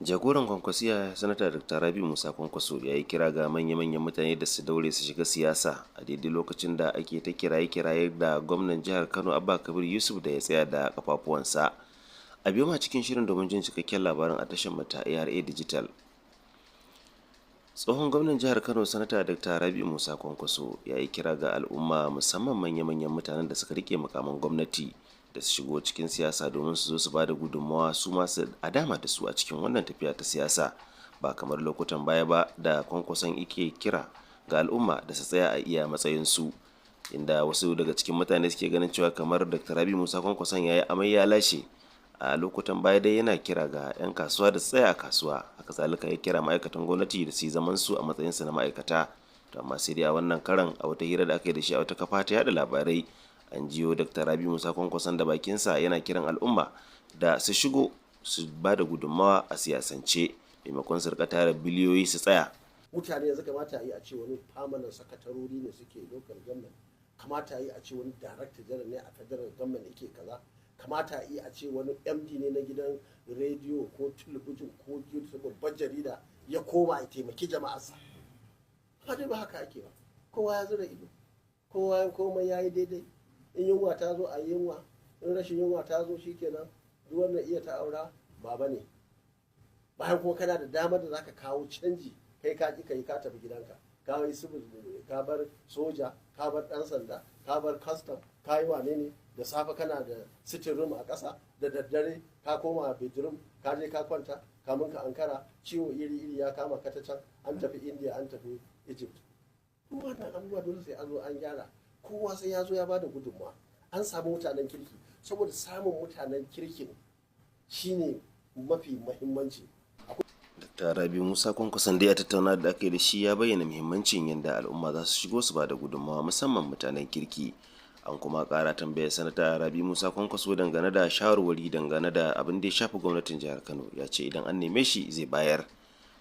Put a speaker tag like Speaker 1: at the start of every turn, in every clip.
Speaker 1: Jagoran Kwankwasiya, Sanata Dr. Rabi Musa Kwankwaso, ya yi kira ga manya-manyan mutane da su daure su shiga siyasa a daidai lokacin da ake ta kiraye-kiraye da gwamnan jihar Kano Abba Kabir Yusuf da ya tsaya da kafafuwansa. A biyo ma cikin shirin domin jin cikakken labarin a tashar mata ARA Digital. Tsohon gwamnan jihar Kano, Sanata Dr. Rabi Musa Kwankwaso, ya yi kira ga al'umma, musamman manya-manyan mutanen da suka rike mukaman gwamnati, da su shigo cikin siyasa domin su zo su ba da gudunmawa, su masu a dama da su a cikin wannan tafiya ta siyasa, ba kamar lokutan baya ba da Kwankwason ike kira ga al'umma da su tsaya a iya matsayinsu, inda wasu daga cikin mutane suke ganin cewa kamar Dr. Rabi Musa Kwankwason ya yi amai ya lashe. A lokutan baya dai yana kira ga 'yan kasuwa da su tsaya a kasuwa, haka zalika ya kira ma'aikatan gwamnati da su yi zaman su a matsayinsu na ma'aikata. To amma sai dai a wannan karan, a wata hira da aka yi da shi a wata kafa ta yada labarai, an jiyo Dr. Rabi Musa Kwankwason da bakinsa yana kiran al'umma da su shigo su ba da gudunmawa a siyasance maimakon su rika tara biliyoyi su tsaya.
Speaker 2: Mutane yanzu kamata a yi a ce wani permanent sakatarori ne suke local government, kamata a yi a ce wani director general ne a federal government yake kaza, kamata a yi a ce wani MD ne na gidan rediyo ko talabijin ko babbar jarida ya koma ya taimaki jama'arsa. Amma dai ba haka ake ba. Kowa ya zura ido, kowa komai ya yi daidai. In yunwa ta zo, a yi yunwa. In rashin yunwa ta zo, shikenan, duk wannan iya ta aura baba ne. Bayan kuma kana da damar da zaka kawo canji, kai ka ki kai, ka tafi gidanka, ka yi civil, ka bar soja, ka bar dan sanda, ka bar custom, ka yi wane ne. Da safe kana da sitting room a ƙasa, da daddare ka koma bedroom, ka je ka kwanta. Kamun ka ankara, ciwo iri iri ya kama ka ta can, an tafi India, an tafi Egypt. Duk wannan abubuwa dole sai an zo an gyara. Kowa sai ya zo ya bada gudunmawa, an samu mutanen kirki, saboda samun mutanen kirkin shine mafi muhimmanci.
Speaker 1: Dr. Rabi Musa Kwankwason dai, a tattauna da aka yi da shi, ya bayyana muhimmancin yadda al'umma za su shigo su ba da gudunmawa, musamman mutanen kirki. An kuma kara tambayar Sanata Rabi Musa Kwankwaso dangane da shawarwari dangane da abin da ya shafi gwamnatin jihar Kano. Ya ce idan an neme shi zai bayar,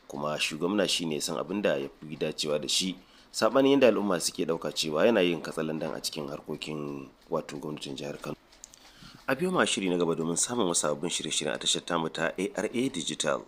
Speaker 1: kuma shi gwamna shi ne san abin da ya fi dacewa da shi, saɓanin yadda al'umma suke ɗauka cewa yana yin katsalandan a cikin harkokin wato gwamnatin jihar Kano. A biyo ma shiri na gaba domin samun wasu sababbin shirye-shiryen a tashar tamu ta ARA Digital.